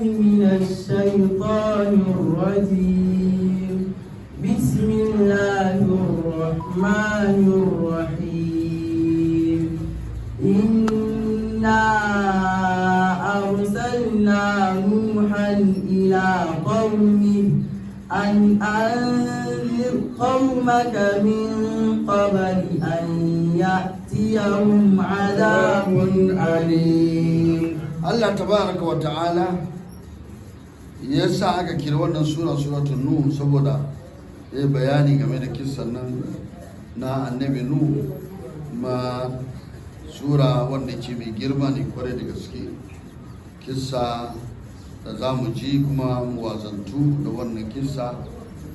من الشيطان الرجيم. بسم الله الرحمن الرحيم. إنا أرسلنا نوحا إلى قومه أن أنذر قومك من قبل أن يأتيهم عذاب أليم. Allah tabaraka wa ta'ala ya sa aka kira wannan sura suratul Nuh saboda ya yi bayani game da kissan nan na annabi Nuh. Ma sura wanda ce mai girma ne kwarai da gaske, kissa da za mu ji kuma mu wa'azantu da wannan kissa.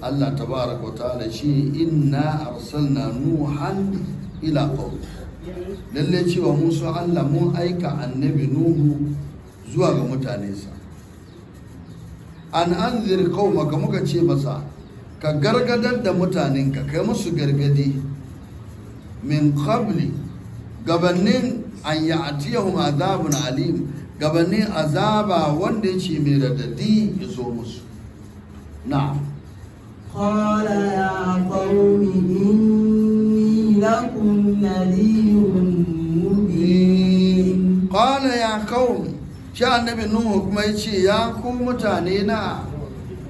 Allah tabaraka wa ta'ala shi inna arsalna nuhan ila qaumi, lalle cewa musu Allah mun aika annabi Nuhu zuwa ga mutanensa. An anzir qaumaka, muka ce masa ka gargadar da mutanenka, kai musu gargadi, min qabli, gabanin an ya'tiyahum azabun alim, gabanin azaba wanda yace mai radadi ya zo musu. Na'am. قال يا قوم إني لكم نذير مبين. Qala ya qaum, shi annabi Nuhu kuma yace ya ku mutane na,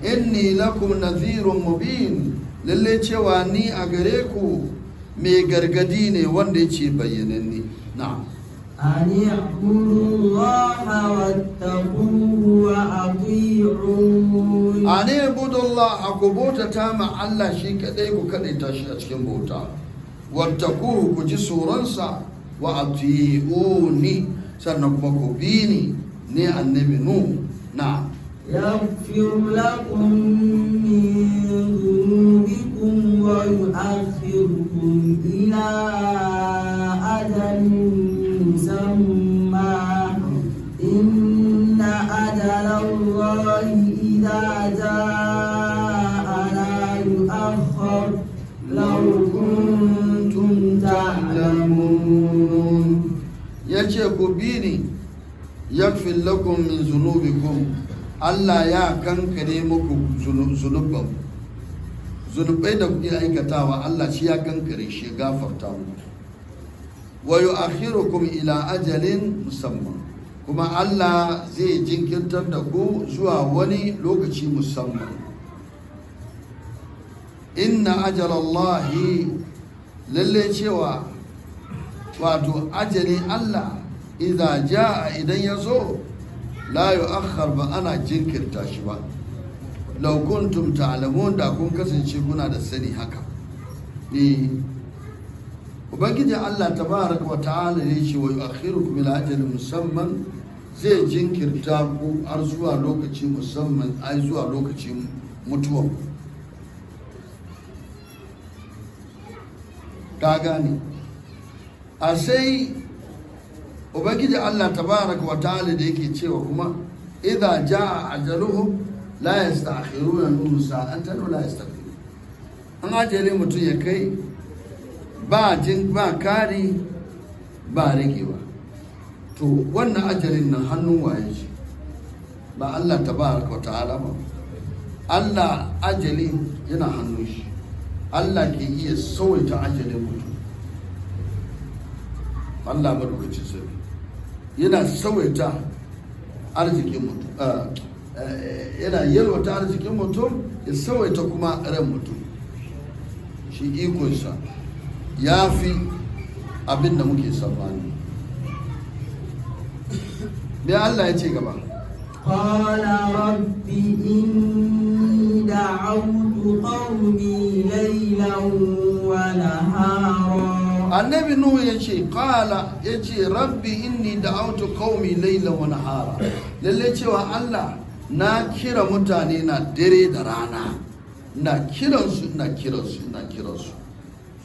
inni lakum nadhirun mubin, lalle cewa ni a gare ku mai gargadi ne wanda yace bayyananne. Na'am. أن اعبدوا الله واتقوه وأطيعون. An ibudullah, ku bautata ma Allah shi kadai, ku kadaita shi a cikin bauta, wattaquhu, ku ji tsoronsa, wa ati'uni, sannan kuma ku bi ni, ne annabi Nuhu. Na'am. يغفر لكم من ذنوبكم ويؤخركم إلى أجل مسمى. إن أجل الله إذا جاء لا يؤخر لو كنتم تعلمون. Ya ce ku bi ni, yaghfir lakum min zunubikum, Allah ya kankare muku zunuban, zunubai da kuke aikatawa, Allah shi ya kankare shi, ya gafarta muku. Wa yu'akhirukum ila ajalin musamman, kuma Allah zai jinkirtar da ku zuwa wani lokaci musamman. Inna ajalallahi, lalle cewa wato ajalin Allah, idza jaa, idan ya zo, la yu'akhkhar, ba ana jinkirta shi ba. Law kuntum ta'lamun, da kun kasance kuna da sani haka. Eh, ubangiji Allah tabaraka wa ta'ala ne ce wa yu'akhirukum ila ajalin musamman, zai jinkirta ku har zuwa lokaci musamman, ai zuwa lokacin mutuwan ku. Ka gane? A sai ubangiji Allah tabaraka wa ta'ala da yake cewa kuma idza jaa ajaluhum la yasta'khiruna minhu sa'atan wa la yastaqdimun. An ajale mutum ya kai, ba jin ba kari ba ragewa. To wannan ajalin nan hannun waye shi? Ba Allah tabaraka wa ta'ala ba? Allah ajali yana hannun shi. Allah ke iya sawaita ajalin mutum. Allah madaukacin sarki yana sawaita arzikin mutum, yana yalwata arzikin mutum, ya sawaita kuma ran mutum. Shi ikonsa ya fi abin da muke tsammani. Me Allah ya ce gaba? قال رب إني دعوت قومي ليلا ونهارا. Annabi Nuhu ya ce, qala, ya ce rabbi inni da'awtu qaumi laylan wa nahara, lalle cewa Allah na kira mutane na dare da rana, ina kiransu, ina kiransu, ina kiransu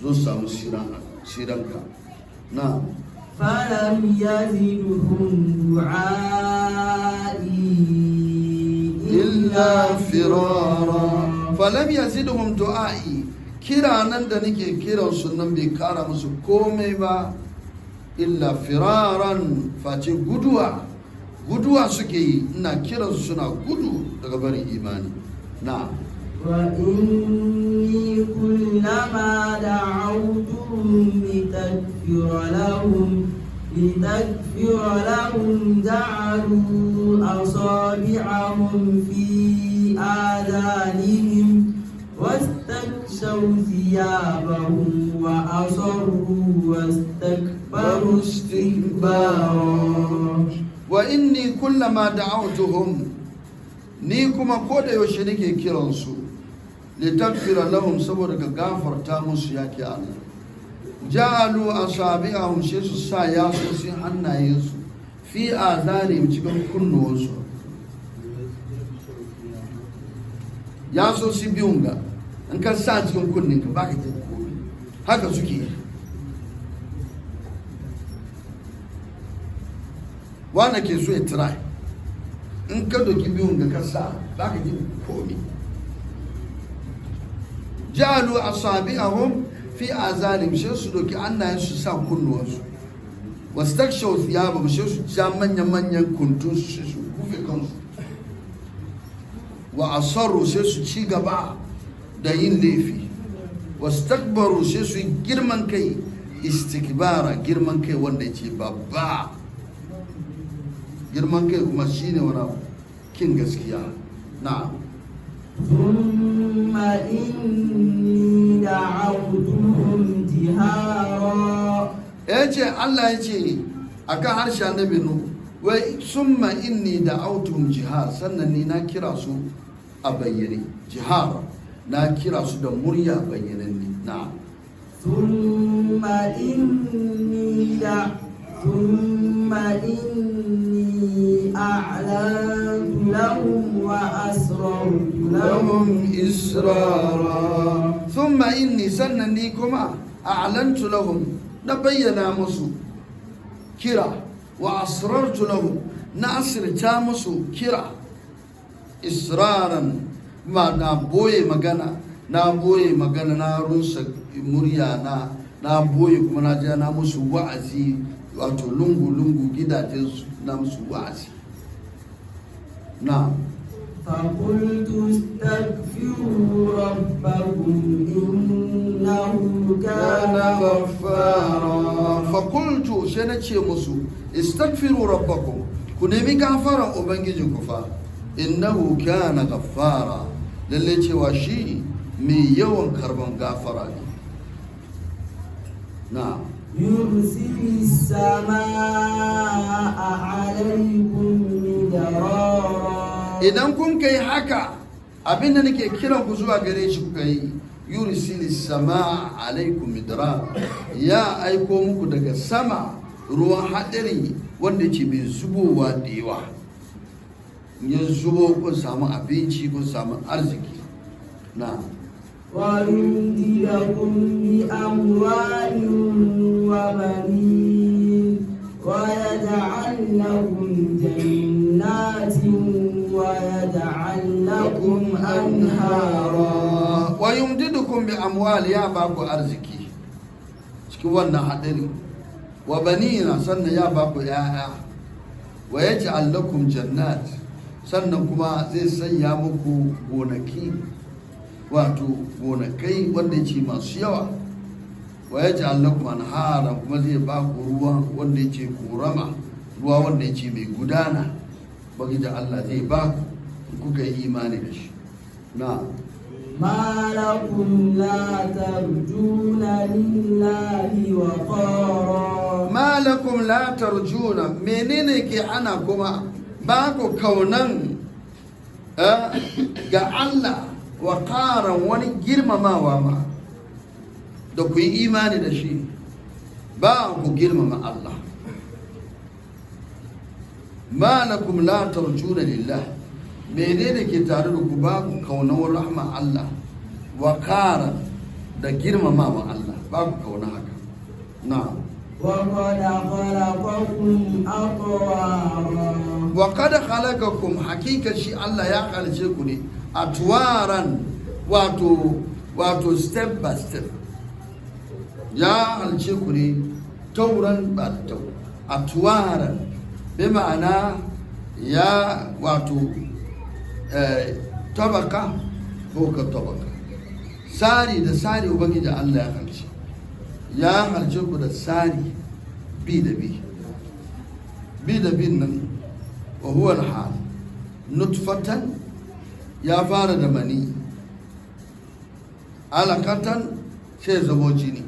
zo su samu siranka na. فلم يزدهم دعائي illa firara. Falam yazidhum du'ai, kira nan da nake kiran su nan bai kara musu komai ba, illa firaran, face guduwa. Guduwa suke yi, ina kiransu suna gudu daga barin imani na. وإني كلما دعوتهم لتغفر لهم جعلوا أصابعهم في آذانهم واستغشوا ثيابهم وأصروا واستكبروا استكبارا. Wa inni kullama da'awtuhum, ni kuma ko da yaushe nake kiransu, litaghfira lahum, saboda ka gafarta musu, yake Allah, ja'alu asabi'ahum, sai su sa yatsosin hannayensu, fi azanihim, cikin kunnuwansu. Yatsosi biyun ga in ka sa cikin kunninka, baka jin komai. Haka suke yi. Wanda ke so ya try, in ka doki biyun ga ka sa, baka jin komai. Ja'alu asabi'ahum fi azanihim, sai su doki hannayen su sa kunnuwansu, wastakshaw thiyabahum, sai su ja manyan manyan kuntun su, sai su rufe kansu, wa asarru, sai su ci gaba da yin laifi, wastakbaru, sai su yi girman kai, istikbara, girman kai wanda yake babba. Girman kai kuma shine wani abu kin gaskiya na. ثم إني دعوتهم جهارا. Ya ce, Allah ya ce a kan harshen annabi nu, wai summa inni da'awtuhum jihar, sannan ni na kira su a bayyane, jihar, na kira su da murya bayyananne na. ثم إني أعلنت لهم وأسررت لهم lahum israra. Thumma inni, sannan ni kuma, a'lantu lahum, na bayyana musu kira, wa asrartu lahum, na asirta musu kira, israran ma, na boye magana, na boye magana, na rusa murya na, na boye kuma na je na musu wa'azi, wato lungu lungu gidajensu na musu wa'azi na. فقلت استغفروا ربكم إنه كان kana ghaffara. Fakultu, sai na ce musu, istaghfiru rabbakum, ku nemi gafaran ubangijinku fa, innahu kana ghaffara, lalle cewa shi mai yawan karban gafara ne na. يرسل السماء عليكم مدرارا. Idan kun kai haka, abinda nake kiran ku zuwa gare shi kuka yi, yursilis samaa alaikum midrar, ya aiko muku daga sama ruwan hadari wanda yake mai zubowa da yawa. In ya zubo, kun samu abinci, kun samu arziki na. ويمددكم بأموال وبنين ويجعل لكم جنات ويجعل لكم أنهارا. Wa yumdidukum bi amwal, ya ba ku arziki cikin wannan hadari, wa banina, sannan ya ba ku ya'ya, wa yaj'al lakum jannat, sannan kuma zai sanya muku gonaki, wato gonakai wanda yake masu yawa, wa yaj'al lakum anhara, kuma zai ba ku ruwa wanda yake korama, ruwa wanda yake mai gudana. Bagida Allah zai ba ku in kuka yi imani da shi na. ما لكم لا ترجون لله وقارا. Malakum la tarjuna, menene ke ana kuma ba ku kaunan ga Allah wa karan wani girmamawa ma da ku yi imani da shi? Ba ku girmama Allah. Malakum la tarjuna lillah, menene ke tare da ku ba ku kaunan rahma Allah wa karan da girmamawa Allah? Ba ku kauna haka na'am. وقد خلقكم أطوارا. Wa qad khalaqakum, hakika shi Allah ya halice ku ne atwaran, wato step by step. Ya halice ku ne tauran ba tau, atwaran bi ma'ana Ya wato tabaka ko ka tabaka, sari da sari Ubangiji Allah ya halce, ya halce ku da sari bi da bi, bi da bin nan. Wa huwa al-hal nutfatan, ya fara da mani, alakatan, sai zamo jini.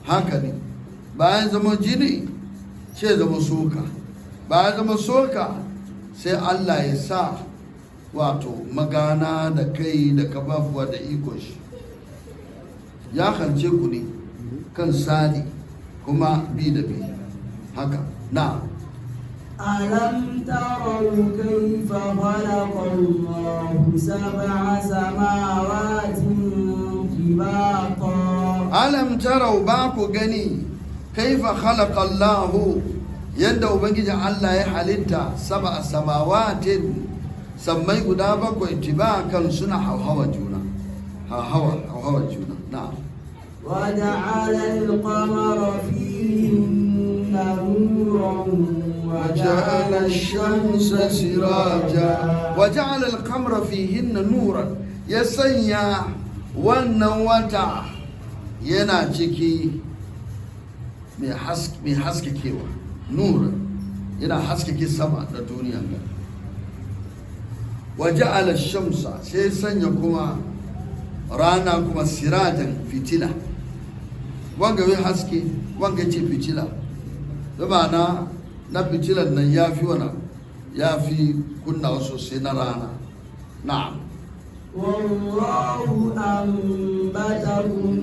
Haka ne, bayan zama jini sai zama soka, bayan zama soka sai Allah ya sa wato magana da kai da kafafuwa da ikon shi. Ya halce ku ne kan sani kuma bi da bi haka na. ألم تروا كيف خلق الله سبع سماوات طباقا؟ Alam tarau, ba ku gani, kaifa khalaqa Allahu, yadda Ubangiji Allah ya halitta, sab'a samawatin, sammai guda bakwai, tibakan, suna hauhawa juna, hauhawa hauhawa juna na. وجعل القمر فيهن نورا وجعل الشمس سراجا. وجعل القمر فيهن نورا، ya sanya wannan wata yana ciki mai haskakewa, nura, yana haskake sama da duniya. Waja'ala shamsa, sai sanya kuma rana kuma, sirajan, fitila. Wanga wai haske, wanga ce fitila. Zama na fitilan nan ya fi wana ya fi kunna sosai na rana, na'am. والله أنبتكم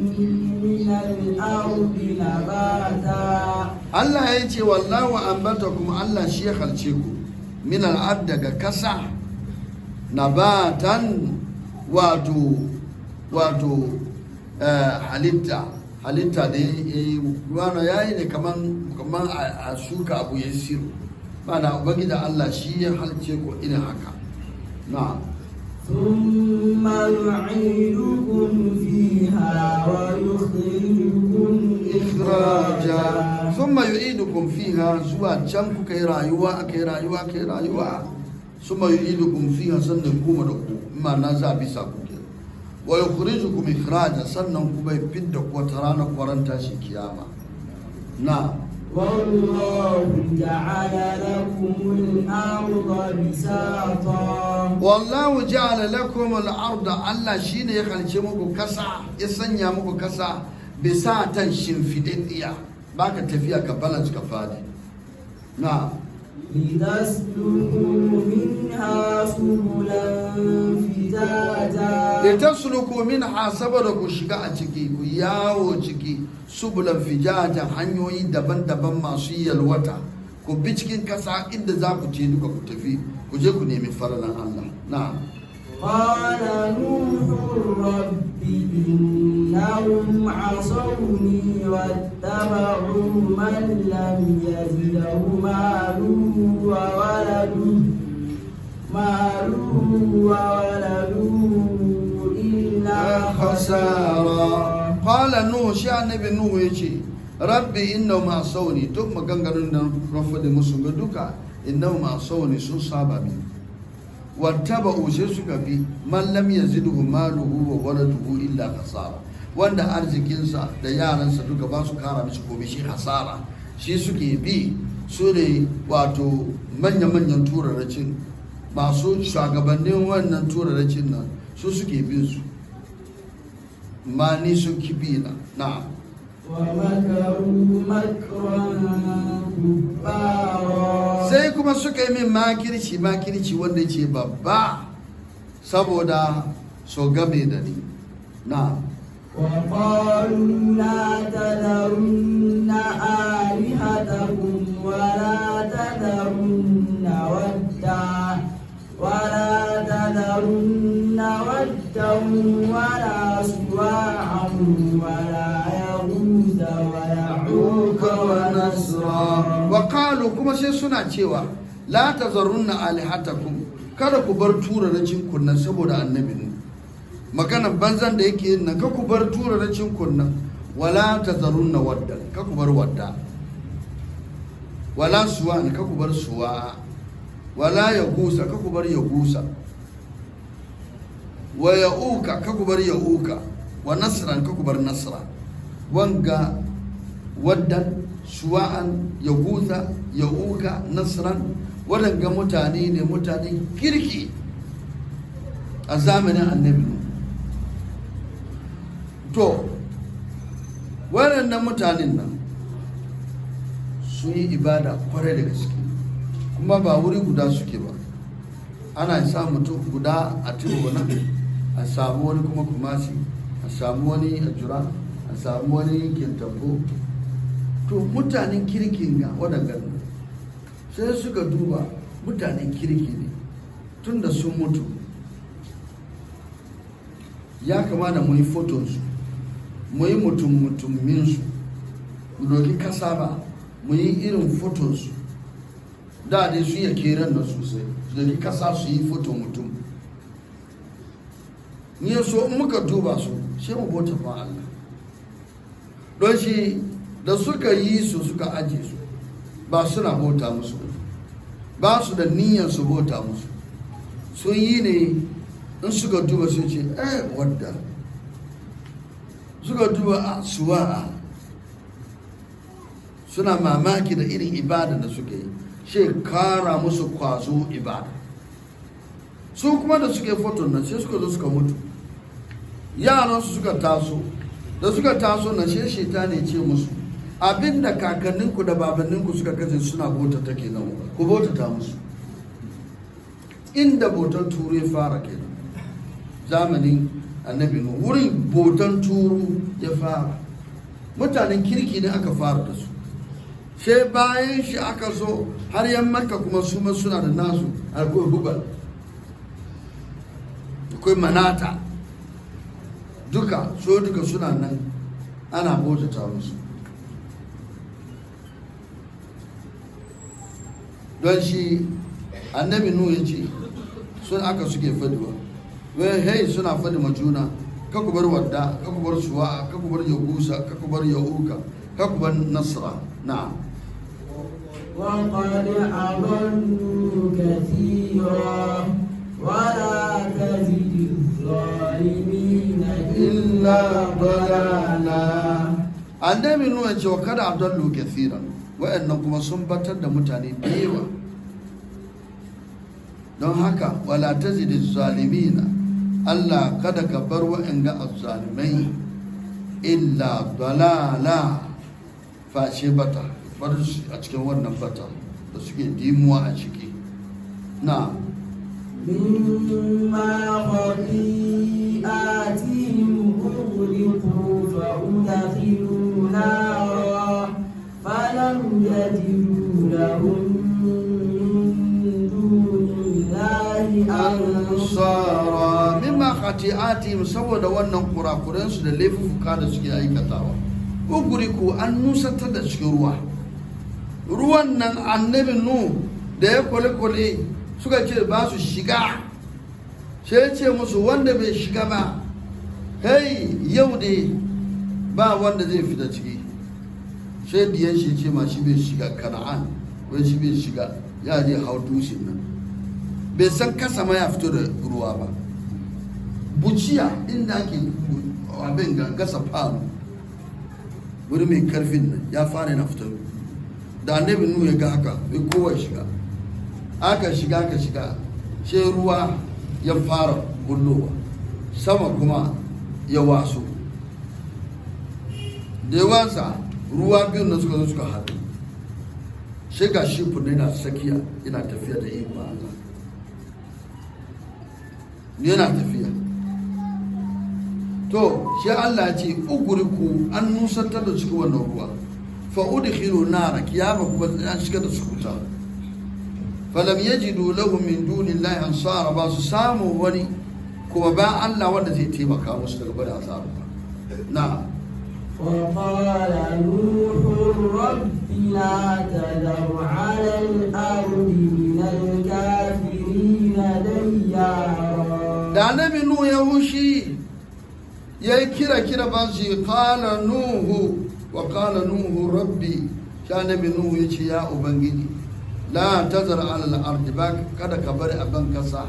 من الأرض نباتا. Allah ya ce wallahu ambatakum, Allah shi ya halce ku, min al'ard, daga kasa, nabatan, wato halitta, halitta da ya yi wani ya yi ne kaman a shuka abu ya siru mana. Ubangiji Allah shi ya halce ku irin haka na. ثم يعيدكم فيها ويخرجكم ikhraja. إخراجا. Thumma yu'idukum fiha, zuwa can kuka yi rayuwa, aka yi rayuwa, aka yi rayuwa. Thumma yu'idukum fiha, sannan kuma da ku ma'ana za a bisa ku ke, wa yukhrijukum ikhraja, sannan kuma ya fidda ku wata rana kwaran tashi kiyama na. والله جعل لكم الأرض بساطا. Wallahu ja'ala lakum al-arda, Allah shine ya halce muku kasa, ya sanya muku kasa bisatan, shimfididdiya, baka tafiya ka balance ka fadi na. لتسلكوا منها سبلا فجاجا. Litasluku minha, saboda ku shiga a ciki, ku yawo ciki, subulan fijajan, hanyoyi daban-daban masu yalwata. Ku bi cikin kasa inda za ku je duka, ku tafi ku je ku nemi faralan Allah na. قال نوح رب إنهم عصوني واتبعوا من لم يزده ماله وولده إلا khasara. خسارا. Qala Nuhu, shi annabi Nuhu yace rabbi innahum asawni, duk maganganun da na faɗi musu ga duka, innahum asawni, sun saba min, wattaba'u, sai suka bi, man lam yazidhu maluhu wa waladuhu illa khasara, wanda arzikinsa da yaransa duka ba su kara mishi komai shi hasara, shi suke bi. Su ne wato manya-manyan turarracin, masu shugabannin wannan turarracin nan, su suke bin su ma, ni sun kibi na na'am. ومكروا مكرا كبارا. Sai kuma suka yi min makirci, makirci wanda ce babba, saboda so game da ni na. وقالوا لا تذرن آلهتكم ولا تذرن ودا ولا سواعا ولا يغوث ويعوق ونسرا. Wa qalu, kuma sai suna cewa la tazarunna alihatakum, kada ku bar turarracin kunnan saboda annabi ne maganan banzan da yake yin nan, ka ku bar turarracin kunnan, wala tazarunna wadda, ka ku bar wadda. Wala suwa ka ku bar suwa, wala ya gusa ka ku bar ya gusa, wa ya'uka ka ku bar ya'uka, wa nasran ka ku bar nasra. Wanga waddan, suwa'an, ya gusa, ya'uka, nasran, waɗanga mutane ne mutanen kirki a zamanin Annabi Nuhu. To, waɗannan mutanen nan sun yi ibada kwarai da gaske, kuma ba wuri guda suke ba. Ana sa mutum guda a Tibo nan, a samu wani kuma Kumasi, a samu wani a Jura, a samu wani Kintampo. To, mutanen kirkin ga waɗannan sai suka duba mutanen kirki ne, tun da sun mutu ya kamata mu yi fotonsu, mu yi mutum mutuminsu, mu doki kasa ba mu yi irin fotonsu. Da dai sun yi keren nan sosai, su doki kasa su yi foton mutum ni ya so in muka duba su sai mu bauta ma Allah. Don shi da suka yi su suka aje su, ba suna bauta musu ba, ba su da niyyar su bauta musu. Sun yi ne in suka duba sun ce, eh, wadda suka duba a suwa'a, suna mamaki da irin ibada da suka yi, shi kara musu kwazo ibada. Su kuma da suke foton nan, sai suka zo suka mutu, yaran su suka taso. Da suka taso na, sai ne ce musu, abinda kakanninku da babanninku suka kasance suna bauta take nan, ku bautata musu. Inda bautan turu ya fara kenan, zamanin Annabi Nuhu, wurin bautan turu ya fara. Mutanen kirki ne aka fara da su, sai bayan shi aka zo har yan Makka kuma su ma suna da nasu. Akwai Hubal, akwai Manata, duka so duka suna nan ana bautata musu. Don shi Annabi Nuhu ya ce sun aka suke fadiwa, wai hey, suna fadi ma juna, ka ku bar wadda, ka ku bar suwa, ka ku bar yagusa, ka ku bar ya'uka, ka ku bar nasra. Na'am. وقد أضلوا كثيرا ولا تزد الظالمين إلا ضلالا. Annabi Nuhu ya ce wa kada adallu kathiran, wa'annan kuma sun batar da mutane da yawa. Don haka wala tazidi zalimina, Allah kada ka bar wa'anga azzalimai illa dalala, face bata, bar su a cikin wannan bata da suke dimuwa a ciki na. مما خطيئاتهم أغرقوا فأدخلوا نارا فلم يجدوا لهم من دون الله ansara. Mimma khati'atihim, saboda wannan kurakuran su da laifuka da suke aikatawa, ugriku, an nusantar da cikin ruwa. Ruwan nan Annabi Nu da ya kwale-kwale suka ce ba su shiga, sai ya ce musu wanda bai shiga ba, hey, yau ne ba wanda zai fita ciki. Sai diyan shi ce ma shi bai shiga, Kana'an, wai shi bai shiga, ya je hau dutsen nan. Bai san kasa ma ya fito da ruwa ba. Buciya inda ake abin gasa falo, wuri mai karfin nan ya fara yana fitar. Da Annabi Nu ya ga haka, bai kowa shiga. Aka shiga, aka shiga, sai ruwa ya fara bullowa sama, kuma ya waso. Da ya wasa, ruwa biyun nan suka zo suka haɗu, sai ga shi yana tsakiya yana tafiya da ikon Allah, yana tafiya. To, shi Allah ya ce ugriku, an nusantar da cikin wannan ruwa, fa udkhilu nara, kiyama kuma an shiga da su wuta, falam yajidu lahum min dunillahi ansara, ba su samu wani kuma ba Allah wanda zai taimaka musu daga bada azaba ba. Na. وقال نوح رب لا تذر على الأرض من الكافرين ديارا. Da Annabi Nuhu ya hushi, ya yi kira kira ba su, qala Nuhu wa qala Nuhu rabbi. Sha Annabi Nuhu ya ce, ya Ubangiji, la tazar ala al-ardi, ba kada ka bari a ban kasa,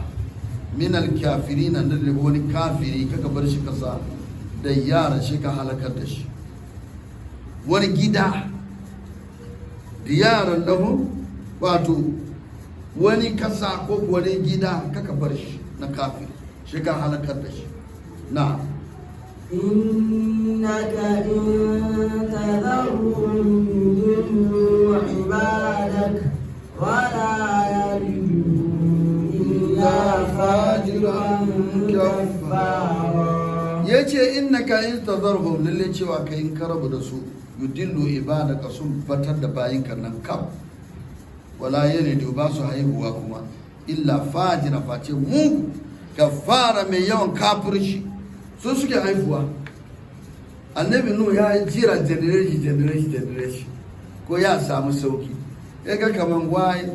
min al-kafirin, nan da wani kafiri kaka bar shi kasa da yara shi ka halakar da shi. Wani gida da yaran lahu, wato wani kasa ko wani gida kaka bar shi na kafiri shi ka halakar da shi. Na إنك إن تذرهم يضلوا عبادك ولا يلدوا إلا فاجرا كفارا. Ya ce innaka in tazarhum, lalle cewa kai in ka rabu da su, yudillu ibadaka, sun batar da bayinka nan kam, wala yalidu, ba su haihuwa kuma, illa fajira, face mugu, kafara, mai yawan kafirci su suke haihuwa. Annabi Nuhu ya jira generation, generation, generation ko ya samu sauki, ya ga kaman waye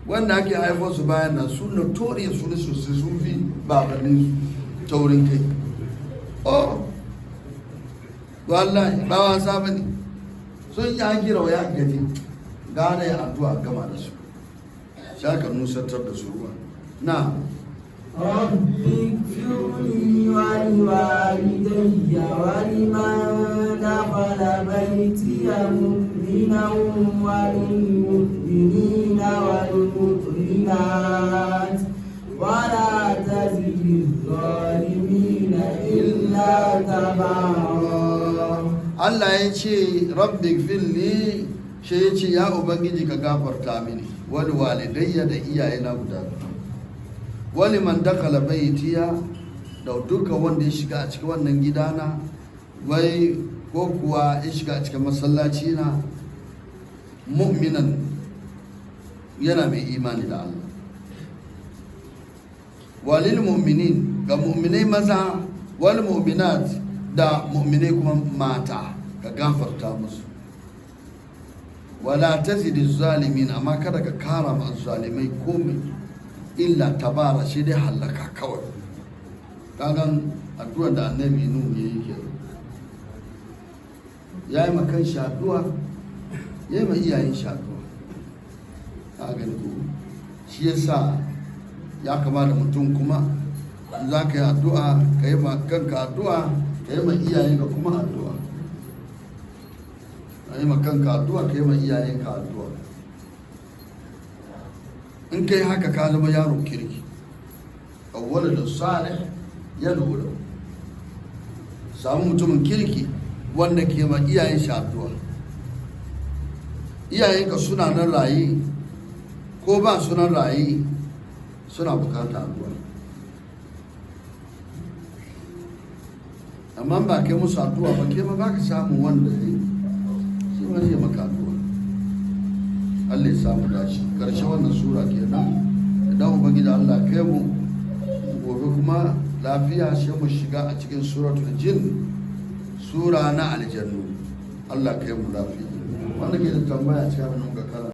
wanda ake haifar su bayan nan su notorious su ne sosai, sun fi babannin su taurin kai. Oh wallahi ba wasa ba ne, sun yi gira ya gaji gane ya addu'a gama da su shaka nusantar da su ruwa na. رب اغفر لي ولوالدي ولمن دخل بيتي مؤمنا وللمؤمنين والمؤمنات ولا تزد الظالمين إلا تبارا. Allah ya ce rabbi firli, shi ya ce ya Ubangiji ka gafarta mini, wani walidayya, da iyayena guda biyu, wani man dakala baitiya, da duka wanda ya shiga a cikin wannan gidana, wai ko kuwa ya shiga a cikin masallaci na, mu'minan, yana mai imani da Allah, walil mu'minin, ga mu'minai maza, wal mu'minat, da mu'minai kuma mata, ka gafarta musu, wala tazidi zalimin, amma kada ka kara ma zalimai komai, illa tabara, shi dai hallaka kawai. Kagan addu'ar da Annabi Nuhu ya yi kenan. Ya yi makan shi addu'a, ya yi ma iyayen shi addu'a. Ka gani ko? Shi yasa ya kamata mutum kuma za ka yi addu'a, ka yi ma kanka addu'a, ka yi ma iyayenka kuma addu'a. Ka yi ma kanka addu'a, ka yi ma iyayenka addu'a. In kai haka ka zama yaron kirki. Awwala da salih ya lura, samu mutumin kirki wanda ke ma iyayen shi addu'a. Iyayenka suna nan raye ko ba su nan raye, suna bukata addu'a. Amma ba kai musu addu'a ba, ke ba ka samu wanda zai shi ma zai maka addu'a. Allah ya samu dace. Karshe wannan sura kenan. Idan Ubangiji Allah kai mu gobe kuma lafiya, sai mu shiga a cikin suratul jin, sura na aljannu. Allah kai mu lafiya. Wanda ke da tambaya cikin abin da muka karanta.